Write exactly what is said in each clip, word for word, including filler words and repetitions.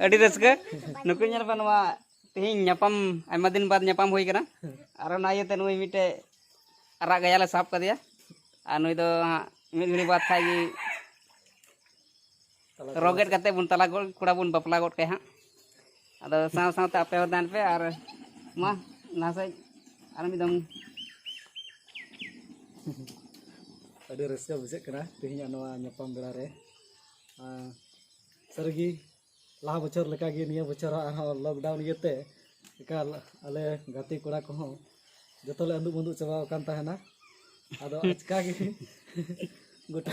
ᱟᱹᱰᱤ ᱨᱟᱹᱥᱠᱟᱹ᱾ ᱱᱩᱠᱩ ᱧᱮᱞ ᱯᱮ, ᱱᱚᱣᱟ ᱛᱮᱦᱮᱧ ᱧᱟᱯᱟᱢ, ᱟᱭᱢᱟ ᱫᱤᱱ ᱵᱟᱫ ᱧᱟᱯᱟᱢ ᱦᱩᱭ ᱠᱟᱱᱟ᱾ ᱟᱨ ᱚᱱᱟ ᱤᱭᱟᱹᱛᱮ ᱱᱩᱭ ᱢᱤᱫᱴᱮᱡ ᱟᱨᱟᱜ ᱜᱟᱭᱟ ᱞᱮ ᱥᱟᱵ ᱠᱟᱫᱮᱭᱟ᱾ ᱟᱨ ᱱᱩᱭ ᱫᱚ ᱦᱟᱸᱜ ᱢᱤᱫ ᱜᱷᱟᱹᱲᱤ ᱵᱟᱫ ᱠᱷᱟᱡ ᱜᱮ ᱨᱚ ᱜᱮᱫ ᱠᱟᱛᱮ ᱵᱚᱱ ᱛᱟᱞᱟ ᱜᱚᱫ, ᱠᱚᱲᱟ ᱵᱚᱱ ᱵᱟᱯᱞᱟ ᱜᱚᱫ ᱠᱟᱭᱟ ᱦᱟᱸᱜ᱾ ᱟᱫᱚ ᱥᱟᱶ ᱥᱟᱶᱛᱮ ᱟᱯᱮ ᱦᱚᱸ ᱛᱟᱦᱮᱱ ᱯᱮ ᱟᱨ ᱢᱟ ᱞᱟᱦᱟ ᱥᱮᱫ ᱟᱨ ᱢᱤᱫ ᱫᱚᱢ᱾ ᱟᱹᱰᱤ ᱨᱟᱹᱥᱠᱟᱹ ᱵᱩᱡᱷᱟᱹᱜ ᱠᱟᱱᱟ ᱛᱮᱦᱮᱧᱟᱜ ᱱᱚᱣᱟ ᱧᱟᱯᱟᱢ ᱵᱮᱲᱟ ᱨᱮ᱾ ᱟᱨ ᱥᱟᱹᱨᱤᱜᱮ ᱞᱟᱦᱟ ᱵᱚᱪᱷᱚᱨ ᱞᱮᱠᱟᱜᱮ ᱱᱤᱭᱟᱹ ᱵᱚᱪᱷᱚᱨ ᱦᱚᱸ ᱟᱨᱦᱚᱸ ᱞᱚᱠᱰᱟᱣᱩᱱ ᱤᱭᱟᱹᱛᱮ ᱮᱠᱟᱞ ᱟᱞᱮ ᱜᱟᱛᱮ ᱠᱚᱲᱟ ᱠᱚᱦᱚᱸ ᱡᱚᱛᱚ ᱞᱮ ᱟᱹᱫᱩᱜ ᱵᱟᱹᱫᱩᱜ ᱪᱟᱵᱟ ᱟᱠᱟᱱ ᱛᱟᱦᱮᱱᱟ᱾ ᱟᱫᱚ ᱟᱪᱠᱟ ᱜᱮ ᱜᱚᱴᱟ,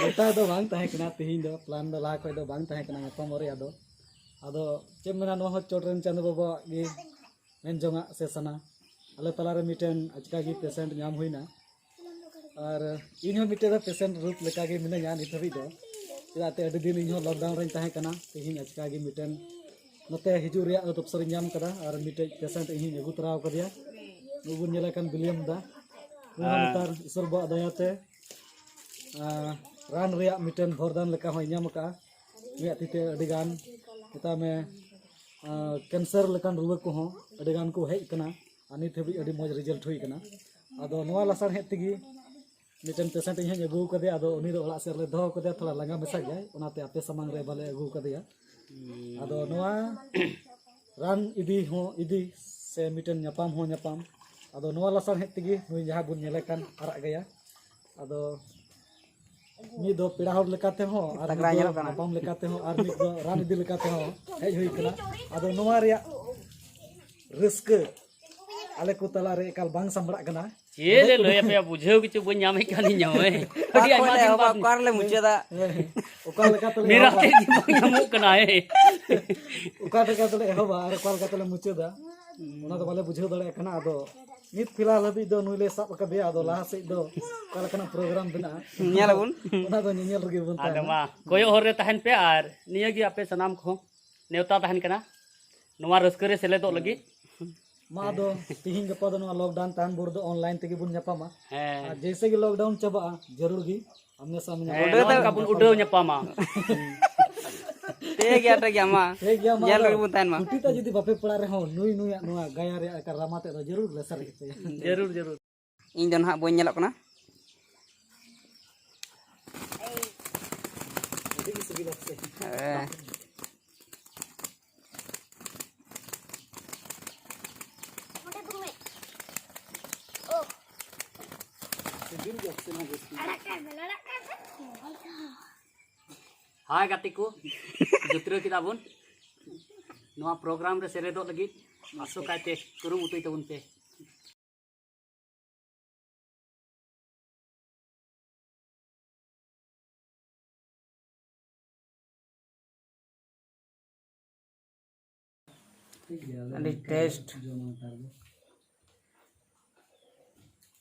ᱜᱚᱴᱟ ᱫᱚ ᱵᱟᱝ ᱛᱟᱦᱮᱸ ᱠᱟᱱᱟ, ᱛᱮᱦᱮᱧ ᱫᱚ ᱯᱞᱟᱱ ᱫᱚ ᱞᱟᱦᱟ ᱠᱷᱚᱱ ᱫᱚ ᱵᱟᱝ ᱛᱟᱦᱮᱸ ᱠᱟᱱᱟ ᱧᱟᱯᱟᱢᱚᱜ ᱨᱮᱭᱟᱜ ᱫᱚ᱾ ᱟᱫᱚ ᱪᱮᱫ ᱮᱢ ᱢᱮᱱᱟ, ᱱᱚᱣᱟ ᱦᱚᱸ ᱪᱚᱴ ᱨᱮᱱ ᱪᱟᱸᱫᱚ ᱵᱟᱵᱟᱣᱟᱜ ᱜᱮ ᱢᱮᱱ ᱡᱚᱝᱟᱜ ᱥᱮ ᱥᱟᱱᱟ᱾ ᱟᱞᱮ ᱛᱟᱞᱟᱨᱮ ᱢᱤᱫᱴᱮᱱ ᱟᱪᱠᱟ ᱜᱮ ᱯᱮᱥᱮᱱᱴ ᱧᱟᱢ ᱦᱩᱭᱱᱟ᱾ ᱟᱨ ᱤᱧ ᱦᱚᱸ ᱢᱤᱫᱴᱮᱱ ᱫᱚ ᱯᱮᱥᱮᱱᱴ ᱨᱩᱯ ᱞᱮᱠᱟᱜᱮ ᱢᱤᱱᱟᱹᱧᱟ ᱱᱤᱛ ᱦᱟᱹᱵᱤᱡ ᱫᱚ, ᱪᱮᱫᱟᱜ ᱛᱮ ᱟᱹᱰᱤ ᱫᱤᱱ ᱤᱧ ᱦᱚᱸ ᱞᱚᱠᱰᱟᱣᱩᱱ ᱨᱮᱧ ᱛᱟᱦᱮᱸ ᱠᱟᱱᱟ᱾ ᱛᱮᱦᱮᱧ ᱟᱪᱠᱟ ᱜᱮ ᱢᱤᱫᱴᱮᱱ ᱱᱚᱛᱮ ᱦᱤᱡᱩᱜ ᱨᱮᱭᱟᱜ ᱚᱯᱥᱚᱨ ᱤᱧ ᱧᱟᱢ ᱠᱟᱫᱟ ᱟᱨ ᱢᱤᱫᱴᱮᱡ ᱯᱮᱥᱮᱱᱴ ᱤᱧ ᱦᱚᱸᱧ ᱟᱹᱜᱩ ᱛᱚᱨᱟ ᱟᱠᱟᱫᱮᱭᱟ᱾ ᱱᱩᱭ ᱵᱚᱱ ᱧᱮᱞᱮ ᱠᱟᱱ ᱵᱤᱞᱤᱭᱟᱢ ᱫᱟ, ᱩᱱᱤ ᱦᱚᱸ ᱦᱮᱸ᱾ ᱱᱮᱛᱟᱨ ᱤᱥᱚᱨ ᱵᱟᱵᱟᱣᱟᱜ ᱫᱟᱭᱟ ᱛᱮ ᱟᱨ ᱨᱟᱱ ᱨᱮᱭᱟᱜ ᱢᱤᱫᱴᱮᱱ ᱵᱷᱚᱨᱫᱟᱱ ᱞᱮᱠᱟ ᱦᱚᱸᱭ ᱧᱟᱢ ᱟᱠᱟᱫᱼᱟ᱾ ᱩᱱᱤᱭᱟᱜ ᱛᱤ ᱛᱮ ᱟᱹᱰᱤ ᱜᱟᱱ, ᱢᱮᱛᱟᱜ ᱢᱮ, ᱟᱨ ᱠᱮᱱᱥᱟᱨ ᱞᱮᱠᱟᱱ ᱨᱩᱣᱟᱹ ᱠᱚᱦᱚᱸ ᱟᱹᱰᱤ ᱜᱟᱱ ᱠᱚ ᱦᱮᱡ ᱟᱠᱟᱱᱟ ᱟᱨ ᱱᱤᱛ ᱦᱟᱹᱵᱤᱡ ᱟᱹᱰᱤ ᱢᱚᱡᱽ ᱨᱤᱡᱟᱞᱴ ᱦᱩᱭ ᱟᱠᱟᱱᱟ᱾ ᱟᱫᱚ ᱱᱚᱣᱟ ᱞᱟᱥᱟᱲᱦᱮᱫ ᱛᱮᱜᱮ ᱢᱤᱫᱴᱮᱱ ᱯᱮᱥᱮᱱᱴ ᱤᱧ ᱦᱚᱸᱧ ᱟᱹᱜᱩ ᱟᱠᱟᱫᱮᱭᱟ᱾ ᱟᱫᱚ ᱩᱱᱤ ᱫᱚ ᱚᱲᱟᱜ ᱥᱮᱫ ᱨᱮᱞᱮ ᱫᱚᱦᱚ ᱟᱠᱟᱫᱮᱭᱟ, ᱛᱷᱚᱲᱟ ᱞᱟᱸᱜᱟ ᱢᱮᱥᱟ ᱜᱮᱭᱟᱭ, ᱚᱱᱟᱛᱮ ᱟᱯᱮ ᱥᱟᱢᱟᱝ ᱨᱮ ᱵᱟᱞᱮ ᱟᱹᱜᱩ ᱟᱠᱟᱫᱮᱭᱟ᱾ ᱟᱫᱚ ᱱᱚᱣᱟ ᱨᱟᱱ ᱤᱫᱤ ᱦᱚᱸ ᱤᱫᱤ ᱥᱮ ᱢᱤᱫᱴᱮᱱ ᱧᱟᱯᱟᱢ ᱦᱚᱸ ᱧᱟᱯᱟᱢ᱾ ᱟᱫᱚ ᱱᱚᱣᱟ ᱞᱟᱥᱟᱲᱦᱮᱫ ᱛᱮᱜᱮ ᱱᱩᱭ ᱡᱟᱦᱟᱸ ᱵᱚᱱ ᱧᱮᱞᱮ ᱠᱟᱱ ᱟᱨᱟᱜ ᱜᱟᱭᱟ, ᱟᱫᱚ ᱢᱤᱫ ᱫᱚ ᱯᱮᱲᱟ ᱦᱚᱲ ᱞᱮᱠᱟ ᱛᱮᱦᱚᱸ ᱟᱨ ᱛᱟᱜᱽᱲᱟ ᱢᱤᱫ ᱫᱚ ᱧᱮᱞᱚᱜ ᱠᱟᱱᱟ᱾ ᱧᱟᱯᱟᱢ ᱞᱮᱠᱟ ᱛᱮᱦᱚᱸ ᱟᱨ ᱢᱤᱫ ᱫᱚ ᱨᱟᱱ ᱤᱫᱤ ᱞᱮᱠᱟ ᱛᱮᱦᱚᱸ ᱦᱮᱡ ᱦᱩᱭ ᱠᱟᱱᱟ᱾ ᱟᱫᱚ ᱱᱚᱣᱟ ᱨᱮᱭᱟᱜ ᱨᱟᱹᱥᱠᱟᱹ ᱟᱞᱮ ᱠᱚ ᱛᱟᱞᱟᱨᱮ ᱮᱠᱟᱞ ᱵᱟᱝ ᱥᱟᱢᱵᱲᱟᱜ ᱠᱟᱱᱟ᱾ ᱪᱮᱫ ᱞᱮ ᱞᱟᱹᱭ ᱟᱯᱮᱭᱟ, ᱵᱩᱡᱷᱟᱹᱣ ᱜᱮᱪᱚ ᱵᱟᱹᱧ ᱧᱟᱢᱮᱫ ᱠᱟᱱ ᱤᱧ ᱦᱚᱸ᱾ ᱚᱠᱟ ᱟᱹᱰᱤ ᱠᱷᱚᱱ ᱟᱭᱢᱟ ᱞᱮ ᱫᱤᱱ ᱮᱦᱚᱵᱟ, ᱵᱟᱫ ᱚᱠᱟ ᱨᱮᱞᱮ ᱢᱩᱪᱟᱹᱫᱟ? ᱦᱮᱸ, ᱚᱠᱟ ᱞᱮᱠᱟ ᱛᱮᱞᱮ ᱢᱮᱨᱟ ᱮᱦᱚᱵᱟ? ᱛᱮᱫ ᱜᱮ ᱵᱟᱝ ᱧᱟᱢᱚᱜ ᱠᱟᱱᱟ, ᱮ᱾ ᱚᱠᱟ ᱞᱮᱠᱟ ᱛᱮᱞᱮ ᱮᱦᱚᱵᱟ ᱟᱨ ᱚᱠᱟ ᱞᱮᱠᱟ ᱛᱮᱞᱮ ᱢᱩᱪᱟᱹᱫᱟ, ᱚᱱᱟ ᱫᱚ ᱵᱟᱞᱮ ᱵᱩᱡᱷᱟᱹᱣ ᱫᱟᱲᱮᱭᱟᱜ ᱠᱟᱱᱟ᱾ ᱟᱫᱚ ᱱᱤᱛ ᱯᱷᱤᱞᱦᱟᱞ ᱦᱟᱹᱵᱤᱡ ᱫᱚ ᱱᱩᱭ ᱞᱮ ᱥᱟᱵ ᱟᱠᱟᱫᱮᱭᱟ, ᱟᱫᱚ ᱞᱟᱦᱟ ᱥᱮᱫ ᱫᱚ ᱚᱠᱟ ᱞᱮᱠᱟᱱᱟᱜ ᱯᱨᱳᱜᱨᱟᱢ ᱵᱮᱱᱟᱜᱼᱟ, ᱧᱮᱞ ᱟᱵᱚᱱ᱾ ᱚᱱᱟ ᱫᱚ ᱧᱮᱧᱮᱞ ᱨᱮᱜᱮ ᱵᱚᱱ ᱟᱫᱚ ᱛᱟᱦᱮᱱᱟ᱾ ᱢᱟ ᱠᱚᱭᱚᱜ ᱦᱚᱨ ᱨᱮ ᱛᱟᱦᱮᱱ ᱯᱮ, ᱟᱨ ᱱᱤᱭᱟᱹ ᱜᱮ ᱟᱯᱮ ᱥᱟᱱᱟᱢ ᱠᱚᱦᱚᱸ ᱱᱮᱣᱛᱟ ᱛᱟᱦᱮᱱ ᱠᱟᱱᱟ ᱱᱚᱣᱟ ᱨᱟᱹᱥᱠᱟᱹ ᱨᱮ ᱥᱮᱞᱮᱫᱚᱜ ᱞᱟᱹᱜᱤᱫ᱾ ᱢᱟ ᱟᱫᱚ ᱛᱤᱦᱤᱧ ᱜᱟᱯᱟ ᱫᱚ ᱱᱚᱣᱟ ᱞᱚᱠᱰᱟᱣᱩᱱ ᱛᱟᱦᱮᱱ ᱵᱷᱳᱨ ᱫᱚ ᱚᱱᱞᱟᱭᱤᱱ ᱛᱮᱜᱮ ᱵᱚᱱ ᱧᱟᱯᱟᱢᱟ᱾ ᱦᱮᱸ᱾ ᱟᱨ ᱡᱮᱭᱥᱮ ᱜᱮ ᱞᱚᱠᱰᱟᱣᱩᱱ ᱪᱟᱵᱟᱜᱼᱟ, ᱡᱟᱹᱨᱩᱲ ᱜᱮ ᱟᱢᱱᱮ ᱥᱟᱢᱱᱮ ᱦᱮᱸ, ᱧᱟᱯᱟᱢ ᱱᱚᱝᱠᱟ ᱵᱚᱱ ᱧᱟᱯᱟᱢ ᱩᱰᱟᱹᱣ ᱫᱚ᱾ ᱧᱟᱯᱟᱢᱟ᱾ ᱴᱷᱤᱠ ᱜᱮᱭᱟ, ᱴᱷᱤᱠ ᱜᱮᱭᱟ, ᱢᱟ᱾ ᱴᱷᱤᱠ ᱜᱮᱭᱟ, ᱢᱟ, ᱧᱮᱞ ᱟᱫᱚ ᱨᱮᱜᱮ ᱵᱚᱱ ᱛᱟᱦᱮᱱ ᱢᱟ᱾ ᱠᱩᱴᱤ ᱛᱮ ᱡᱩᱫᱤ ᱵᱟᱯᱮ ᱯᱟᱲᱟᱜ ᱨᱮᱦᱚᱸ, ᱱᱩᱭ, ᱱᱩᱭᱟᱜ ᱱᱚᱣᱟ ᱜᱟᱭᱟᱱ ᱨᱮᱭᱟᱜ ᱞᱮᱠᱟ ᱨᱟᱢᱟ ᱛᱮᱫ ᱫᱚ ᱡᱟᱹᱨᱩᱲ ᱞᱮ ᱥᱟᱨᱮᱡ ᱦᱚᱪᱚᱭᱟ᱾ ᱡᱟᱹᱨᱩᱲ, ᱡᱟᱹᱨᱩᱲ᱾ ᱤᱧ ᱫᱚ ᱱᱟᱦᱟᱜ ᱵᱟᱹᱧ ᱧᱮᱞᱚᱜ ᱠᱟᱱᱟ᱾ ᱟᱹᱰᱤ ᱜᱮ ᱥᱤᱵᱤᱞᱟ ᱥᱮ᱾ ᱦᱮᱸ᱾ ᱥᱤᱵᱤᱞ ᱜᱮᱭᱟ ᱥᱮ ᱱᱚᱣᱟ ᱡᱟᱹᱥᱛᱤ? ᱦᱟᱭ ᱜᱟᱛᱮ ᱠᱚ, ᱡᱩᱛᱨᱟᱹᱣ ᱠᱮᱫᱟ ᱵᱚᱱ᱾ ᱱᱚᱣᱟ program ᱨᱮ ᱥᱮᱞᱮᱫᱚᱜ ᱞᱟᱹᱜᱤᱫ ᱟᱥᱚᱠᱟᱭᱛᱮ ᱠᱩᱨᱩᱢᱩᱴᱩᱭ ᱛᱟᱵᱚᱱ ᱯᱮ᱾ ᱟᱹᱰᱤ taste᱾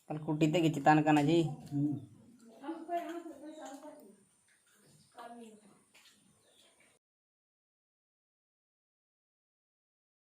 ᱛᱟᱦᱞᱮ ᱠᱩᱴᱤ ᱛᱮᱫ ᱜᱮ ᱪᱮᱛᱟᱱ ᱠᱟᱱᱟ ᱡᱤ᱾